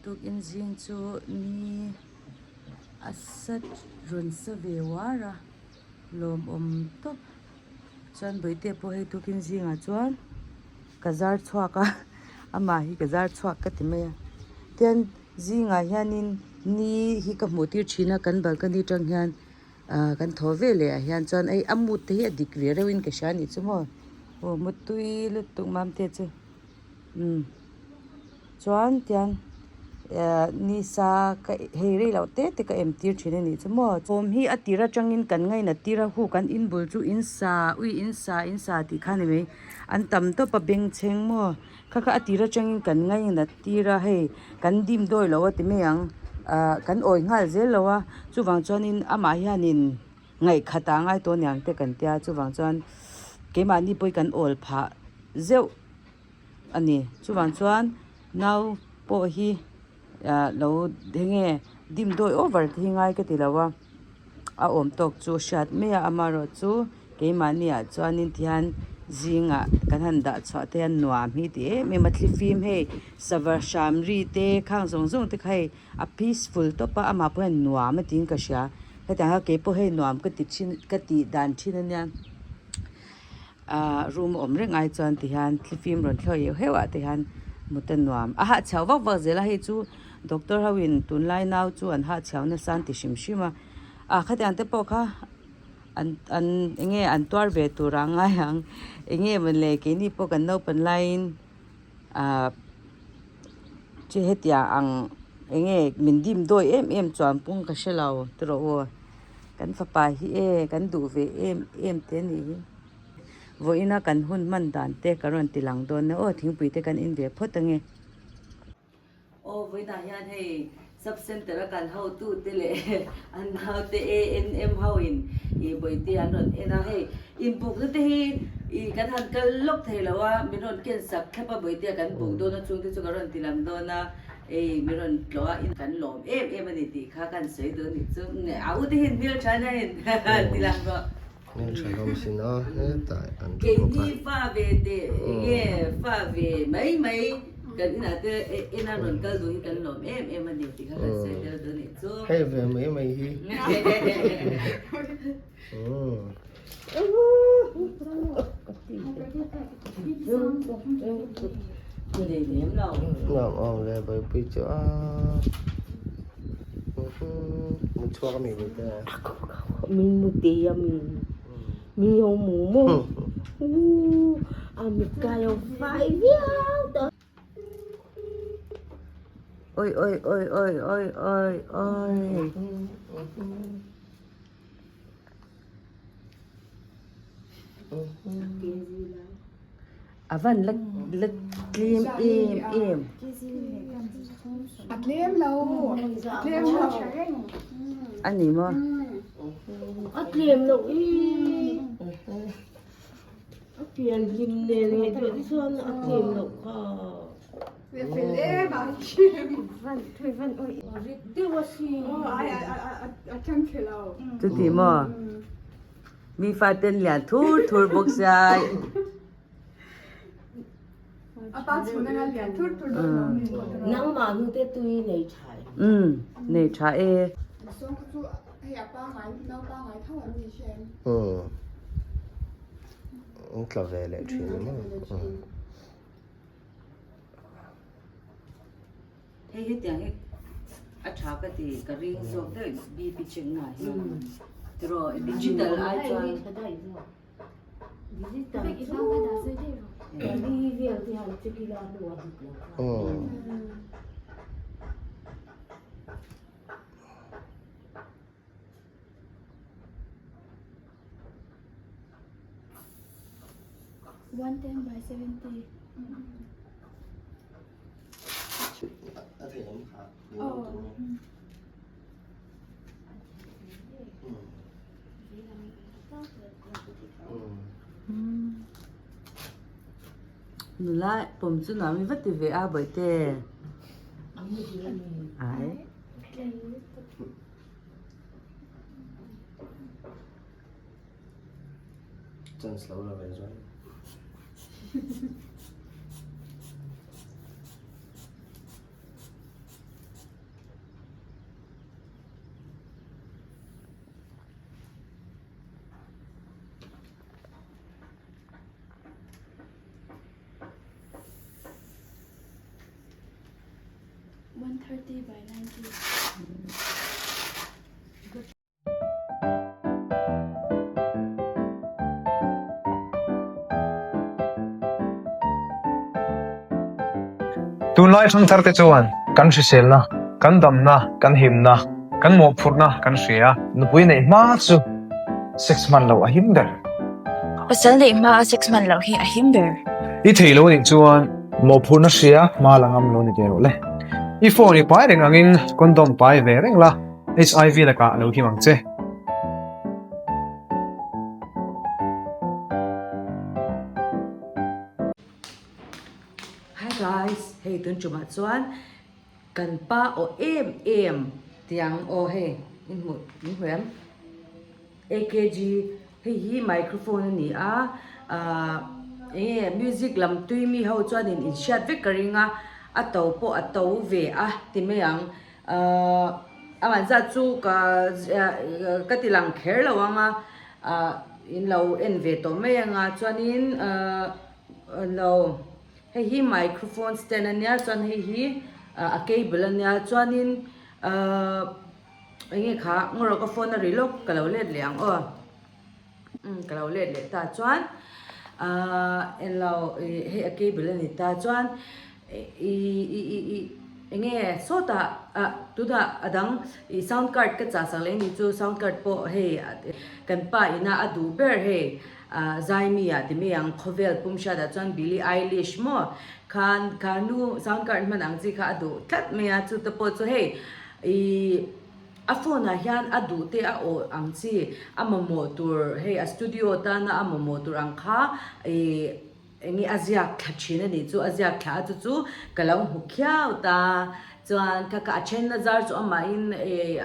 Tukin zing chu ni a sa rawn sa ve uar a lawmawm tawp chuan bawihte pawh hei tukin zingah chuan ka zar chhuak a amah hi ka zar chhuak ka ti mai a tian zingah hianin ni hi ka hmuh tir thin a kan balcony atang hian ah kan thaw ve leh ah hian chuan hei a mood te hi a dik ve reuhin ka hria a nih chu maw aw mutui lutuk mamte chu umm chuan tian eh nisa ka hei rei loh te te ka em tir thin a nih chu maw thawm hi a tir atangin kan ngainat tir a hu kan in bul chu in sa ui in sa in sa tih kha a ni mai an tam tawp a bengchheng maw kha kha a tir atangin kan ngainat tir a hei kan dim dawi lo a ti mai ang ah kan awi nghal zel lo a chuvang chuanin amah hianin ngaihkhat ah ngai tawh aniang te kan tia chuvang chuan keimahni pawh hi kan awl phah zeuh. a ni chuvang chuan nau pawh hi ah lo eng nge dimdawi over te hi ngai ka ti lo a a awm tawk chu a hriat mai a amaherawh chu keimahni ah chuanin tihian zingah kan han dah chhuah te hian nuam hi ti em em a thlifim hei sava hram ri te khang zawng zawng te kha hei a peaceful tawp a amah pawh hian nuam a tiin ka hria hetiang hian keipawh hei nuam ka ti thin ka tih dan thin a nia. Ahh room a awm reng ai chuan ti hian thlifim rawn thlawh heuh heuh ah te hian mut a nuam a hahchhiau vak vak zel a hei chu doctor ho in tunlai nau chu an hahchhiau nasa an ti hrim hrim a ah khatiang te pawh kha an an eng nge an tuar ve tur ah ngai ang eng nge maw le keini pawh kan naupan laiin ahh chu hetiang ang eng nge min dim dawi em em chuan pawng ka hre lo ti rawh u. Kan fapa hi e kan duh ve em em te a nih hi. Vawiina kan hun hman dan te ka rawn ti lang dawn a aw thingpui te kan in ve phawt ange. Aw vawiinah hian hei sub center a kal hotu te leh an naute ANM ho in ih bawihte an rawn en a hei inbukna te hi ih kan han kal lawk thei lo a min rawn ken sak thlap a bawihte a kan buk dawn a chungte chu ka rawn ti lang dawn a. Ei mi rawn tlawh a in kan lawm em em a ni tih kha kan sawi duh a nih chu a u te hian hmeltha nia in ti lang rawh. Hmeltha hlawm sin a hetah an thu bawk a. Keini fa ve teh enge fa ve mai mai kan inah te ena rawn kal duh hi kan lawm em em a ni tih kha kan sawi tel duh a nih chu. Hei ve mai mai hi. Nuam awm ve buaipui chu a mun chhuak a mi buaipui a. Min mu te a mi mi ho mu maw a mit kai ho fai viau tawh. Oi oi oi oi oi oi oi. A van la la tlem em em. A tlem lo a tlem lo. A ni maw? A tlem lo i. A pian hlim nen ngaihtuah te chuan a tlem loh kha. Fel em a hrim. Van thui van ui rit deuh a si. Ai a chang thei lo. Chuti maw? Mi faten lian thur thur bawk sia. A pa chhun anga lian thur thur dawn lo mi. Nangmah hnute tui nei tha em? Umm nei tha e. Sawng kha chu hei a pangai nau pangai tho an ni hre em? Umm an tla ve leh thin a maw? Hei hetiang hi a tha ka ti ka ring zawk deuh BP check na ah hian tiraw digital ai chuan Nula pawm chu nuam i va ti ve a bawihte. Ai. Chance lo la ve chuan. 130 by 90. Tunlai thangthar te chuan kan hriselna, kan damna, kan himna, kan mawhphurhna kan hria. Nupui neih hma chu sex hman loh a him ber. Pasal neih hma a sex hman loh hi a him ber. I thei lo anih chuan mawhphurhna hria hma la ngam lo ni ve rawh le. I phone i pai reng angin condom pai ve reng la, HIV lakah lo him ang che. Hi guys, hei tun tumah chuan kan pa aw em em tiang aw hei in hmuh in hmu em AKG hei hi microphone a ni a ahh eng nge music lam tui mi ho chuanin in hriat vek ka ring a a to pawh a to ve a ti mai ang ahh a man zat chu ka ka ti lang kher lo ang a ahh in lo en ve tawh mai ang a chuanin ahh lo hei hi microphone stand a nia chuan hei hi a cable a nia chuanin ahh eng nge kha ngaw ka phone a ri lawk ka lo let leh ang aw umm ka lo let leh ta chuan ahh englo ih hei a cable a ni ta chuan ih ih ih ih eng nge sawtah ah tunah a dang ih sound card ka chah sak leh a ni chu sound card pawh hei kan pa ina a duh ber hei. Ah Zaimi ah ti mai ang khawvel pum hriat ah chuan Billie Eilish maw khan kha nu sound card hman ang chi kha a duh tlat mai a chu te pawh chu hei ih a phone ah hian a duh te a awh ang chi a mamawh tur hei a studio tana a mamawh tur ang kha ih eng nge a ziak thla thin a nih chu a ziak thla a chu chu ka lo hmu khiau ta. Chuan ka ka a then na zar chu amahin eh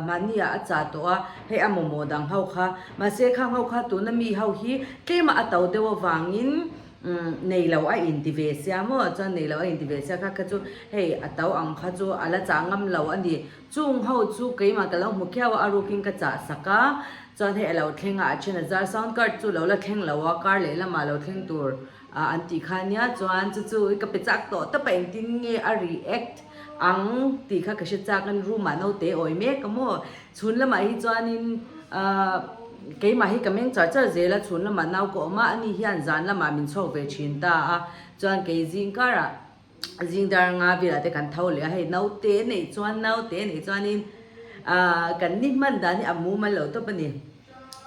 mahni ah a chah tawh a, hei a mamawh dang ho kha. Mahse khang ho kha tuna mi ho hi tlema a to deuh avangin nei lo a inti ve sia maw? Chuan nei lo a inti ve sia kha kha chu hei a to ang kha chu a la chah ngam lo a ni. Chung ho chu keimah ka lo hmu khiau a, a rukin ka chah sak a, chuan hei a lo thleng a, a then a zar sound card chu lo la thleng lo a, kar lehlamah lo thleng tur. Ah an tih kha nia chuan chu chu ka pe chak tawh tawp a engtin nge a react ang tih kha ka hre chak a room ah naute awi mek a maw chhun lamah hi chuanin ah keimah hi ka meng char char zel a chhun lamah nau ka awm a ani hian zan lamah min chhawk ve thin ta a chuan kei zing karah zing dar nga velah te kan tho leh a hei naute neih chuan naute neih chuanin ah kan ni hman dan hi a mumal lo tawp a ni.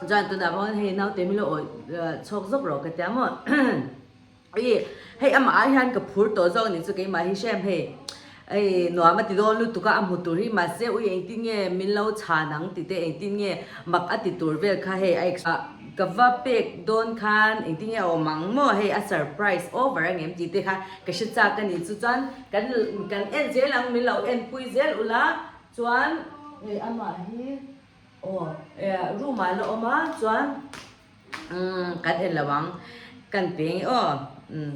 Chuan tunah pawh hei naute min lo awih chhawk zawk rawh ka tia maw i hei amah ah hian ka phur tawh zawk a nih chu keimah hi hrem hei ei nuam a ti dawn lutuk a a hmu tur hi mahse ui engtin nge min lo chhan ang tih te engtin nge mak a ti tur vel kha hei a ka va pek dawn khan engtin nge a awm ang maw hei a surprise over ang em tih te kha ka hre chak a nih chu chuan kan kan en zel ang min lo en pui zel ula chuan hei amah hi. Aw room ah la awm a chuan umm kan en lo ang kan peng e aw umm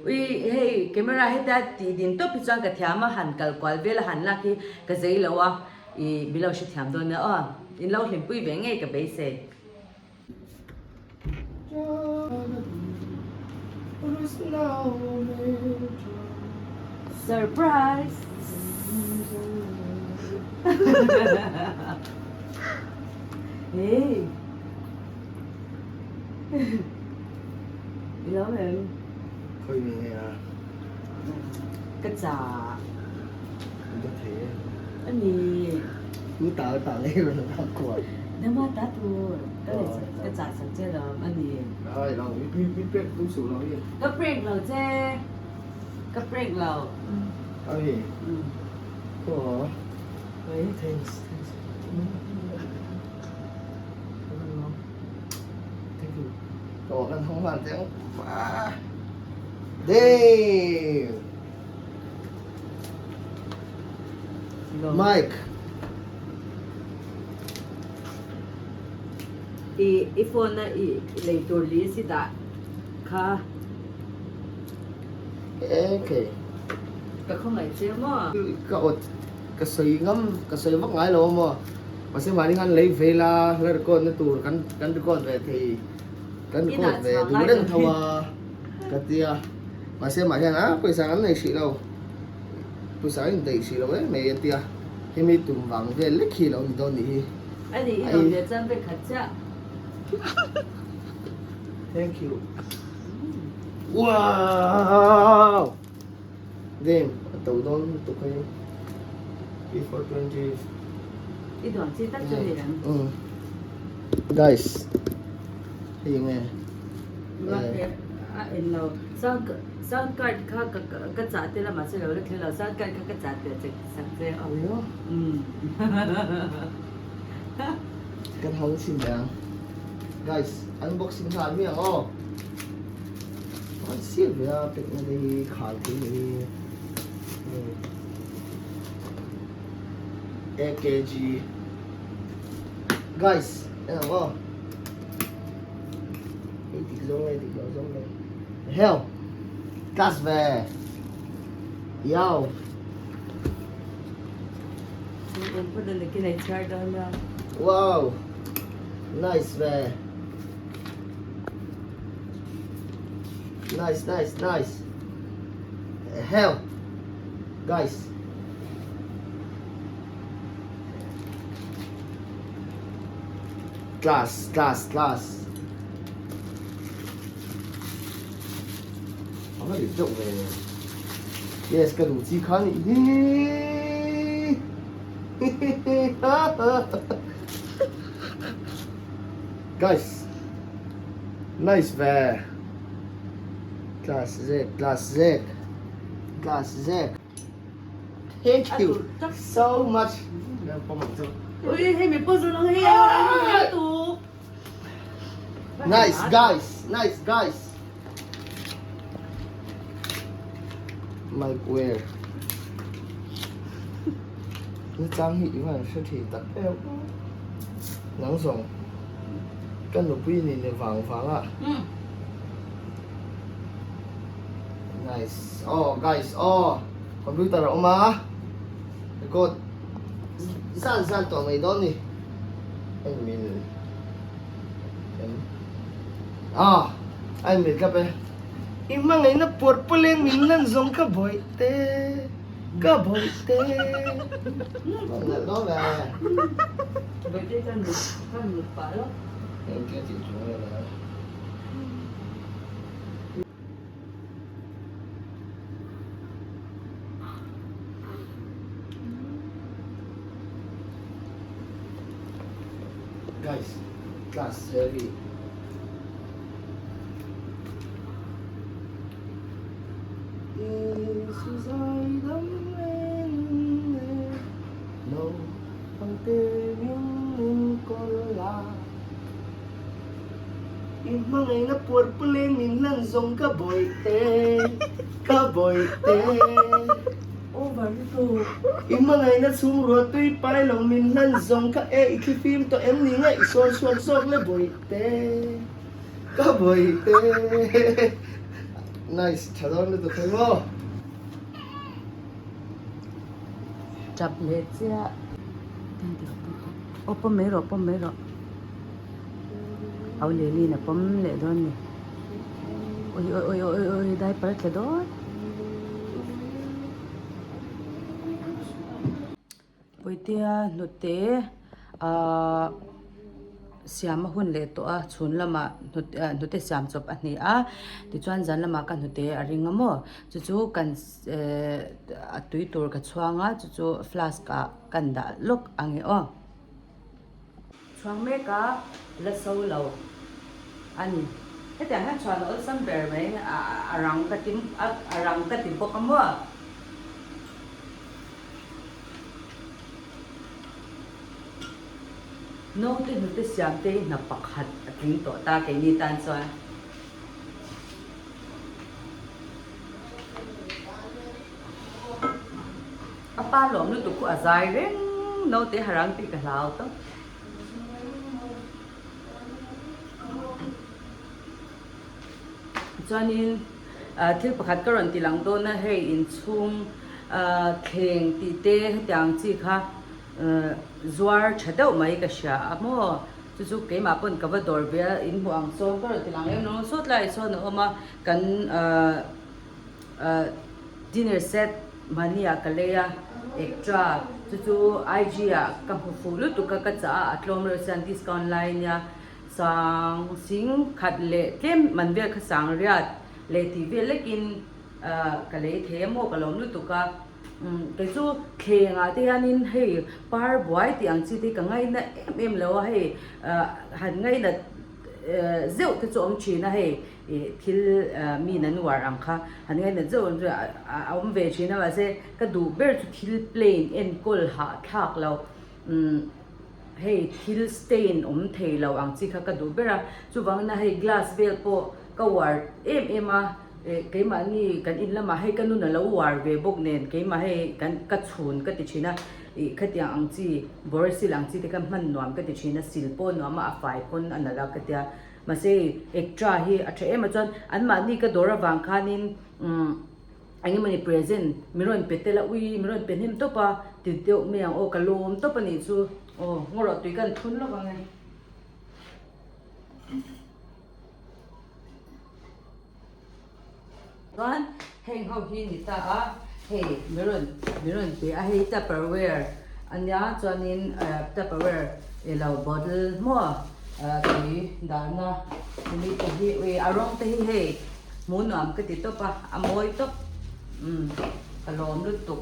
ui hei camera hetia tih din tawp hi chuan ka thiam a han kal kual vel a han lak hi ka zei lo a ih min lo hrethiam dawn nia aw in lo hlimpui ve ngei ka beisei. Surprise! Hey! I lo em? Khawi mi nge a? Ka chah. Ka thei e. A ni. Tu ta ta le rawn a kual. Nama ta tur. Ka leh ka chah sak che lam a ni. Ai lo, mi prank tum suh lo hi. Ka prank lo che. Ka prank lo. A ni. Aw. Thanks. Thanks. Thank you. Aw kan hong hlan teng. Damn. Mike. I i phone a i lei tur li si dah kha. Okay. Ka khawngaih che maw? Ka awt ka sawi ngam ka sawi vak ngai lo maw. Mahse mahni khan lei ve la hla record na tur kan kan record ve thei kan record ve duh reng tho a ka tia. Mahse mah hian a pawisa kan nei hrih lo. Pawisa a indaih hrih lo em mai a tia, hemi tum vang vel lek hi lo ni dawn nih hi. A nih i lo leh chuan vek khat chiah. Thank you. Wow! Damn, a to dawn lutuk hei. P420. I duan chi tak chu ni reng. Mm. Guys, hei nge. A en lo. Sound sound card kha ka ka chah te lamah chu lo la thleng lo. Sound card kha ka chah tel chek sak che. Awiaw. Mm. Kan hawng chhin leh ang. Guys, unboxing nghal mi ang aw. An siam ve a pek na te hi khal thei ni hi. AKG. Guys, en ang aw. Hei dik zawng nge dik lo zawng nge. Hell. Class ve. Yow. Wow. Nice ve. Nice, nice, nice. Hell. Guys. Class, class, class. A va rit deuh ve. Yes, ka duh chi kha nih hi. Guys, nice ve. Class zek, class zek, class zek. Thank you so much. Ui, hei mi pawh zawng hei a tu. Nice guys, nice guys. Mike where? Na chang hi i van hre thei tak em. Nang zawng ka nupui ni ni vang vang a. Nice. Oh guys, oh computer a awm a. Record zan zan tawh mai dawn ni. En mil em ah a en mil tlap e. I hmangaihna puar pawleng min lan zawng ka bawih te ka bawih te. Nalh dawn ve. Bawih te kan kan mut pah lo. Engtia tih chung nge la. Guys, class heavy. I hmangaihna puar puleng min hlan zawng ka bawih te, ka bawih te. Over lutuk. I hmangaihna chhung ruah tui pai lo min hlan zawng ka e, i thli fim tawh em ni nge i sawn chhuak zawk le bawih te, ka bawih te. Nice, tha dawn lutuk hei maw. Tap leh chiah. Aw pawm mai rawh pawm mai rawh. Au Leli'n a pawm leh dawn ni. Ui ui ui ui ui diaper a tla dawn. Puitea hnute ahh siam a hun leh tawh a chhun lamah hnute ah hnute siam chawp a hni a tichuan zan lamah ka hnute a ring a maw chu chu kan ehh a tui tur ka chhuang a chu chu flask ah kan dah lawk ang e aw. Chhuang mek a la so lo a ni. Hetiang hian chhuan a awlsam ber mai a rang ka ti a rang ka ti bawk a maw. Naute hnute siam te hi hna pakhat a tling tawh ta keini tan chuan. A pa lawm lutuk khu a zai reng naute harang tih ka hlau tawp. Chuanin thil pakhat ka rawn ti lang dawn a hei inchhung thleng tih te hetiang chi kha zuar tha deuh mai ka hria a maw chu chu keimah pawn ka va dawr ve a in hmuh ang sawn ka rawn ti lang em lo sawt lai sawn a awm a kan ahh. Dinner set. Mahni ah ka lei a ektra chu chu IG ah ka hmu fuh lutuk a ka chah a a tlawm reuh chuan discount lai ania sang sing khat leh tlem man vel kha sang riat leh tih vel lekin ah ka lei thei a maw ka lawm lutuk a umm kei chu thleng ah te hianin hei par buai tih ang chi te hi ka ngaina em em lo a hei ah han ngainat eh zeuh te chu awm thin a hei. Ih thil mi nan uar ang kha han ngainat zeuh ang chu a awm ve thin a mahse ka duh ber chu thil plain enkawl hah thlak lo umm hei thil stain awm thei lo ang chi kha ka duh ber a chuvangin a hei glass vel pawh ka uar em em a ih keimahni kan in lamah hei ka nun a lo uar ve bawk nen keimah hei kan ka chhun ka ti thin a ih khatiang ang chi bawrsil ang chi te kha hman nuam ka ti thin a sil pawh nuam a a fai pawn a nalh a ka tia. Mahse ektra hi a tha em a chuan anmahni ka dawr avang khanin umm eng emawni present min rawn pe tel a ui min rawn pe hnem tawp a ti deuh mai ang aw ka lawm tawp a nih chu aw ngaw rawh tui kan thun lawk ang e. Chuan heng ho hi ni ta a hei min rawn min rawn pe a hei tupperware ania chuanin eh tupperware ilo bottle maw ah tui dahna chumi te hi ui a rawng te hi hei hmuh nuam ka ti tawp a a mawi tawp umm ka lawm lutuk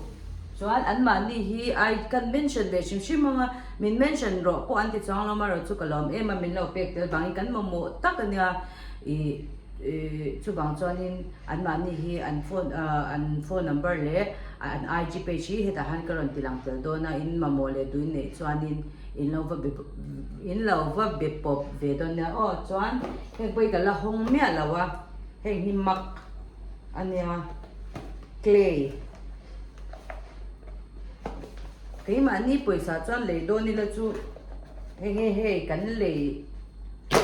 chuan anmahni hi ai kan mention ve hrim hrim ang a min mention rawh pawh an ti chuang lo amaherawh chu ka lawm em a min lo pek tel vangin kan mamawh tak ania ih. Ih chuvang chuanin anmahni hi an phone ah an phone number leh an IG page hi hetah hian ka rawn ti lang tel dawn a in mamawh leh duin neih chuanin in lo va be in lo va be pawp ve dawn nia aw chuan heng pawh hi ka la hawng miah lo a heng hi mak a nia clay keimahni pawisa chuan lei dawn ila chu hei hei hei kan lei.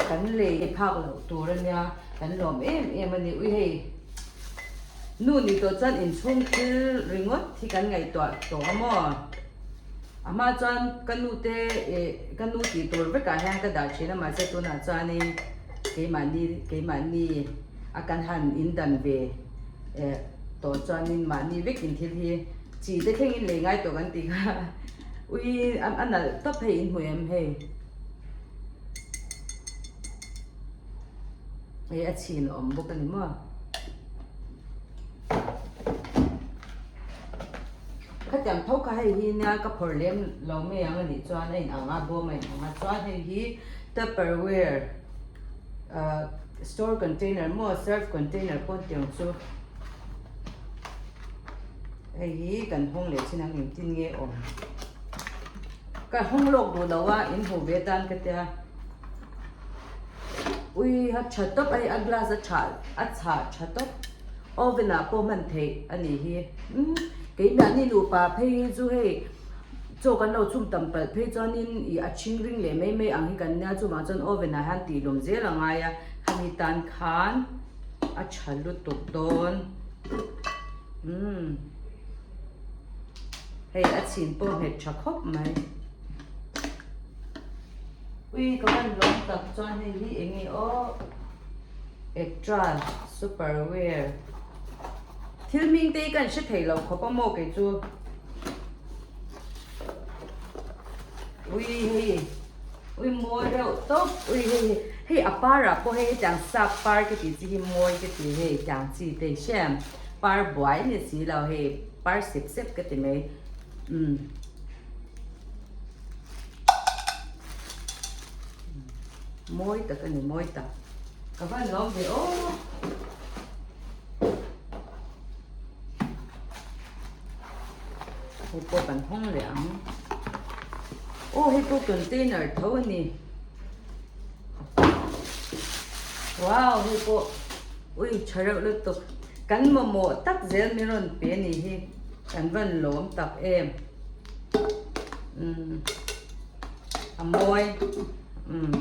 Kan lei phak loh tur a nia, kan lawm em em a ni. Ui hei, nu nih tawh chuan inchhung thil ringawt hi kan ngaihtuah tawh a maw? A hma chuan ka nu te ih ka nu tih tur vekah hian ka dah thin a mahse tunah chuanin keimahni keimahni a kan han indan ve eh tawh chuanin mahni vekin thil hi chi te thlengin lei ngai tawh kan tih kha ui a nalh tawp hei inhmu em hei. Hei a chhin a awm bawk a ni maw. Khatiang tho kha hei hi nia ka phawrh lem lo mai ang a nih chuan a inang a bawm a inang a chuan hei hi tupperware ah store container maw serve container pawh tiang chu hei hi kan hawng leh chin ang engtin nge awm. Ka hawng lawk duh lo a, in hmuh ve tan ka tia. Ui a tha tawp a hei a glass a tha a chhah tha tawp. Oven ah pawh hman theih a nih hi. Umm keimahni nupa phei hi chu hei chaw kan lo chhum tam palh phei chuanin ih a chhing ring leh mai mai ang hi kan nia chuvang chuan oven ah hian tih lawm zel a ngai a khami tan khan a tha lutuk dawn. Umm. Hei a chhin pawh nghet tha khawp mai. Ui ka van lawm tak chuan hei hi eng nge aw Ektra super wear thil hming te hi ka hre thei lo khawp a maw kei chu. Ui hei ui mawi reuh tawp ui hei hei a par ah pawh hei hetiang sap par ka tih chi hi mawi ka ti hei tiang chi te hi hre em par buai ni si lo hei. Par sep sep ka ti mai umm mawi tak a ni mawi tak ka van lawm ve aw hei pawh kan hawng leh ang aw hei pawh container tho a ni wow hei pawh ui tha reuh lutuk. Kan mamawh tak zel min rawn pe ni hi kan van lawm tak em umm a mawi umm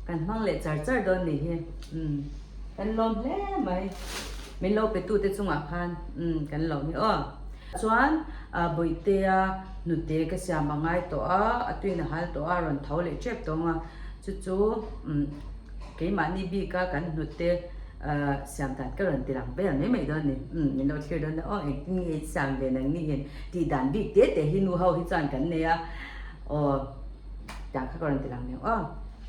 kan hmang leh char char dawn ni hi umm kan lawm hle mai min lo pe tu te chungah khan umm kan lawm hi aw chuan ah bawihtea hnute ka siam a ngai tawh a a tuin a hal tawh a a rawn tho leh tep tawng a chu chu umm keimahni bika kan hnute. Siam dan ka rawn ti lang vel mai mai dawn ni. Umm min lo thlir dawn a aw engtin nge i siam ve nang ni hian tih dan bik te te hi nu ho hi chuan kan nei a aw tiang kha ka rawn ti lang nen aw.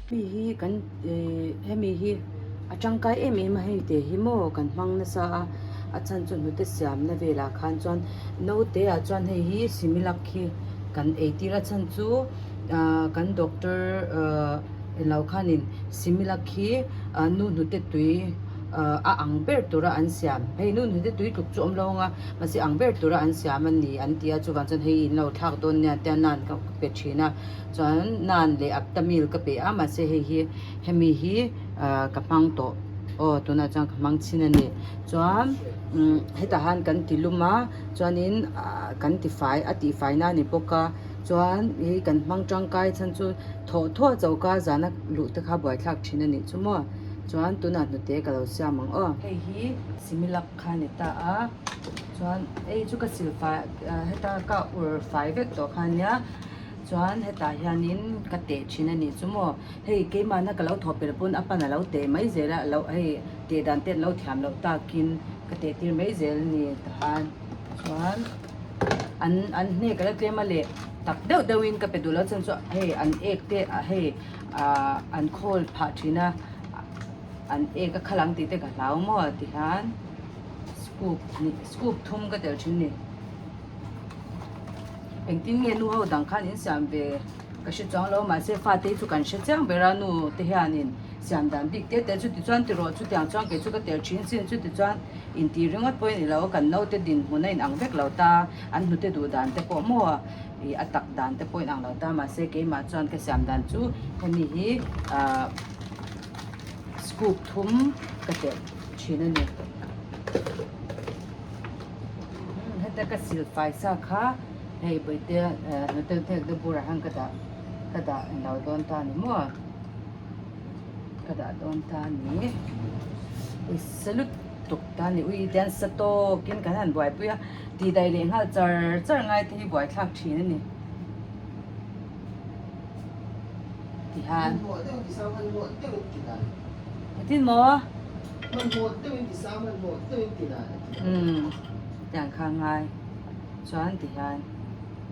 Hemi hi kan ih hemi hi a tangkai em em a hei te hi maw kan hmang nasa a a chhan chu hnute siamna velah khan chuan naute ah chuan hei hi similac hi kan eitir a chhan chu ah kan doctor ah. Englo khanin Similac hi nu hnute tui a ang ber tura an siam hei nu hnute tui tluk chu awm lo ang a mahse ang ber tura an siam a ni an ti a chuvang chuan hei in lo thlak dawn nia tia nan ka pe thin a chuan nan leh aptamil ka pe a mahse hei hi hemi hi ka hmang tawh aw tunah chuan ka hmang chhin a ni chuan hetah han kan ti lum a chuanin kan tifai a tihfai na a ni bawk a chuan hei kan hmang tangkai chhan chu. Thawh thawh choka zana luh te kha buaithlak thin a nih chu maw? Chuan tunah hnute ka lo siam ang aw. Hei hi Similac kha a ni ta a, chuan hei chu ka sil fai heta ka ur fai vek tawh kha ania, chuan hetah hianin ka teh thin a nih chu maw? Hei keimahna ka lo thawh pel pawn a pan a lo teh mai zel a, lo hei teh dan te an lo thiam loh takin ka teh tir mai zel a ni tahan chuan. An an hnek ala tlem a leh tak deuh deuh in ka pe duh lo chuan chu hei an ek te hei ahh an khawl phah thin a an ek a khal ang tih te ka hlau maw ti hian scoop hnih scoop thum ka telh thin ni engtin nge nu ho dang khan in siam ve ka hre chuang lo mahse fate hi chu kan hre chiang ber a nu te hianin siam dan bik te te chu tichuan tiraw chutiang chuan kei chu ka telh thin sin chu tichuan. Intih ringawt pawhin i lo kan naute dinhmun a inang vek lo ta, an hnute duh dan te pawh maw ih a tak dan te pawh inang lo ta mahse keimah chuan ka siam dan chu hemi hi ahh scoop thum ka telh thin a ni. Heta ka silfai sa kha hei bawihte hnute hnute burah hian ka dah ka dah englo dawn ta a ni maw. Ka dah dawn ta a ni. Ui sa lutuk ta a ni. Ui tian sa tawkin kan han buaipui a, tih daih leh nghal char char ngai te hi buaithlak thin a ni. Tihian. Engtin maw? Umm tiang kha ngai chuan tihian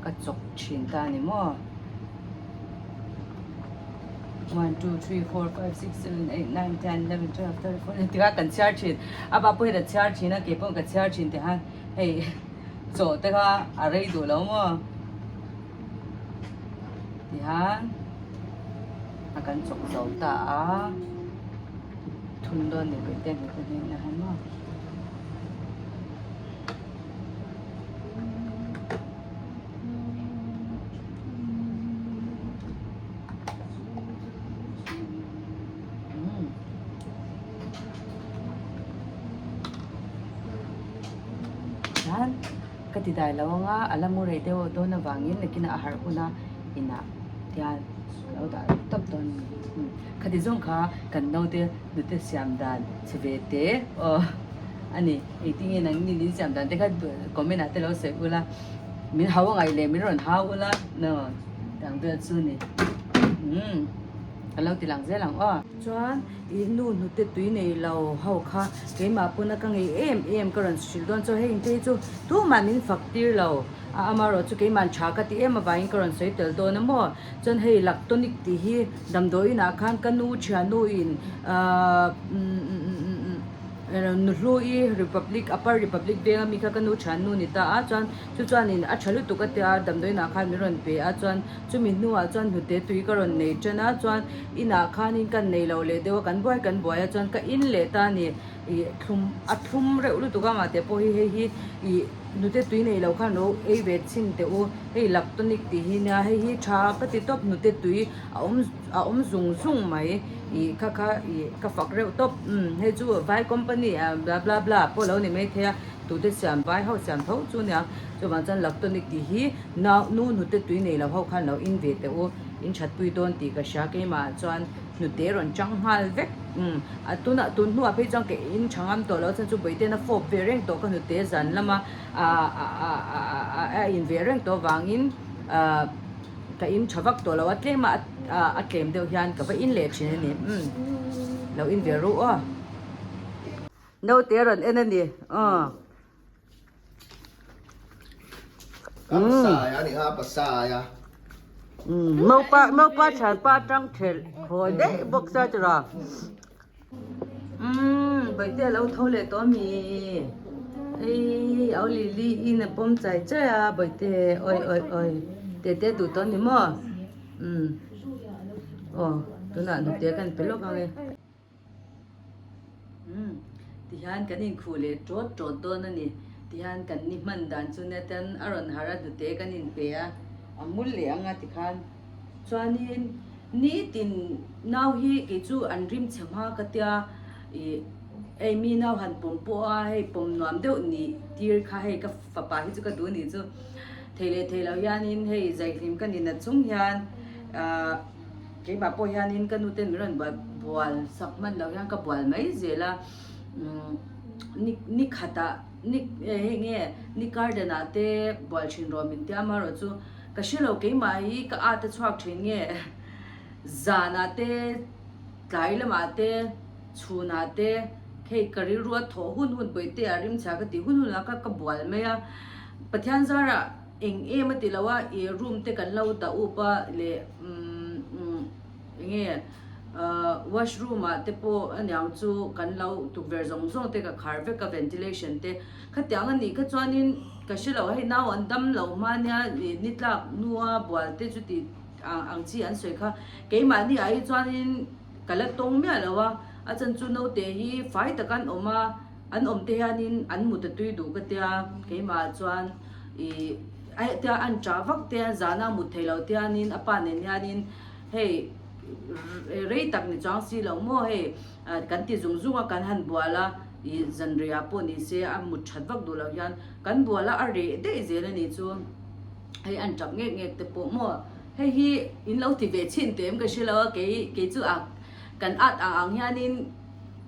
ka chawk thin ta a ni maw? 1, 2, 3, 4, 5, 6, 7, 8, 9, 10, 11, 12, 13, 14 tikha kan chhiar thin a pa pawhin a chhiar thin a kei pawh ka chhiar thin tih khan hei chaw te kha a rei duh lo maw tihian a kan chawk zo ta a thun dawn ni pawh te hnenah hian maw. Chuan ka ti dai lo anga a la mu rei deuh dawn avangin nakinah a harh hun a inah hian ka lo dah tawp dawn a ni. Khati zawng kha kan naute hnute siam dan chhe ve te aw a ni. Engtin nge nang nin in siam dan te kha comment ah te lo sawi ula min hau a ngaih leh min rawn hau ula no dang vel chu ni umm ka lo ti lang zel ang aw. Chuan i nu hnute tui nei lo ho kha keimah pawn a ka ngei em em ka rawn hrilh dawn chu hei te hi chu tumah min fak tir lo a amaherawh chu keimah tha ka ti em avangin ka rawn sawi tel dawn a maw chuan hei lactonic tih hi damdawiin ah khan ka nu thiannu in ahh umm. Nuhlui Republic Upper Republic veng ami kha ka nu thian nu ni ta a chuan chu chuanin a tha lutuk a tia damdawiinah khan min rawn pe a chuan chumi hnuah chuan hnute tui ka rawn nei tan a chuan inah khanin kan nei lo leh deuh a kan buai kan buai a chuan ka in leh ta a ni ih thlum a thlum reuh lutuk a mahte pawh hi hei hi ih hnute tui nei lo khan lo ei ve chhin teh u hei lactonic tih hi nia hei hi tha ka ti tawp hnute tui a awm a awm zung zung mai. Ih kha kha ih ka fak reuh tawp umm hei chu vai company ah bla bla bla pawh lo ni maithei a tute siam vai ho siam tho chu nia chuvang chuan lactonic tih hi nau nu hnute tui nei lo ho khan lo in ve teh u in that pui dawn tih ka hria keimah ah chuan hnute rawn chang nghal vek umm a tunah tun hnuah phei chuan ka in tha ngam tawh lo chuan chu bawihten a fawp ve reng tawh ka hnute zan lama ah ah a in ve reng tawh avangin ah. Ka in tha vak tawh lo a tlem a a tlem deuh hian ka va in leh thin a ni umm lo in ve ru aw. Naute a rawn en a ni. Aw. Pasai a ni kha pasai a. Maupa maupa thianpa atang thelh khawi daih bawk sia tira. Umm Baihte a lo tho leh tawh ami. Hei au Lily in a pawm chai chai a Baihte oi oi oi tete duh tawh ani maw. Umm aw tunah hnute kan pe lawk ang e. Umm tihian kan inkhuh leh tawt tawt dawn a ni. Tihian kan ni hman dan chu nia ten a rawn harh a hnute kan inpe a, a mul leh ang a tikhan. Chuanin nitin nau hi kei chu an rim chhe hma ka tia ih hei mi nau han pawm pawh a hei pawm nuam deuh nih tir kha hei ka fapa hi chu ka duh a nih chu. Thei leh thei loh hianin hei zaihlim ka ni nat chung hian ah. Keimah pawh hianin ka nuten min rawn bual sak hman loh hian ka bual mai zel a, ni ni khatah ni hei nge ni garden ah te bual thin rawh min tia amaherawhchu ka hre lo keimah hi ka at a chhuak thin nge zanah te tlai lamah te chhunah te hei ka rilru a thawh hun hun pawih te a rimchhia ka tih hun hun ah kha ka bual mai a Pathian zarah. Eng em a ti lo a, i room te kan lo dah up a leh umm enge washroom ah te pawh aniang chu kan lo tukverh zawng zawng te ka khar vek a ventilation te khatiang a nih kha chuanin ka hre lo hei nau an dam loh hma nia ih ni tlak nua bual te chuti ang chi an sawi kha keimahni ah hi chuanin ka la tawng miah lo a a chan chu naute hi fai taka an awm a. An awm te hianin an mut a tui duh ka tia, keimah chuan ih hetia an ṭah vak te hian zana mut theih loh te hianin a pa nen hianin hei rei tak ni chuang si loh maw hei kan ti zung zung a kan han bual a ih zanriah pawh ni se a mut ṭhat vak duh loh hian kan bual a a reh daih zel a nih chu hei an ṭap ngek ngek te pawh maw hei hi in lo ti ve chhin teh em ka hre lo a kei kei chu a kan at ang ang hianin.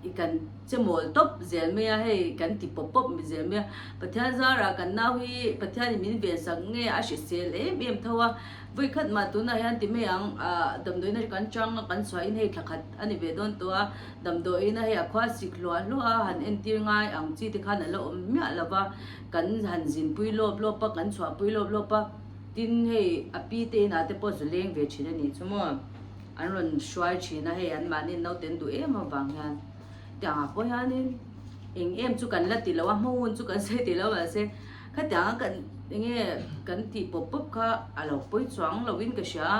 I kan che mawl tawp zel mai a, hei kan ti pawp pawp zel mai a, Pathian zarah kan nau hi Pathianin min ven sak nge a hrisel em em tho a, vawi khat mah tunah hian ti mai ang ah damdawiin a kan chang a kan chhuahin hei thla khat a ni ve dawn tawh a, damdawiin a hei a khua sik hluah hluah a han entir ngai ang chi te khan a la awm miah lo va, kan han zinpui lawp lawp a kan chhuahpui lawp lawp a, tin hei a pi te inah te pawh zu leng ve thin a nih chu maw. An rawn hruai thin a, hei an mahni naute an duh em avang hian tiangah pawh hianin eng em chu kan la ti lo a, hma hun chu kan sawi ti lo mahse khatianga kan enge kan tih pawp pawp kha a lo pawi chuang lovin ka hria a,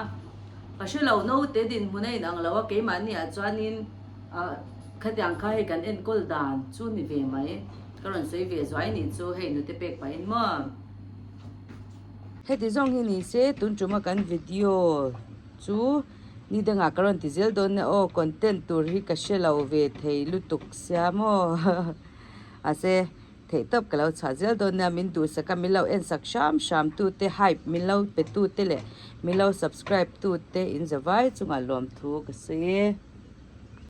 ka hre lo naute dinhmun a inang lo a keimahni ah chuanin ah khatiang kha hei kan enkawl dan chu ni ve mai ka rawn sawi ve zuai nih chu hei nute pek pahin maw. Heti zawng hi ni se tun tuma kan video. Chu ni dangah ka rawn ti zel dawn nia aw content tur hi ka hre lo ve thei lutuk sia maw mahse theih tawp ka lo chhuah zel dawn nia min duhsak a min lo en sak hram hram tu te hype min lo pe tu te leh min lo subscribe tu te in zavai chungah lawmthu ka sawi e.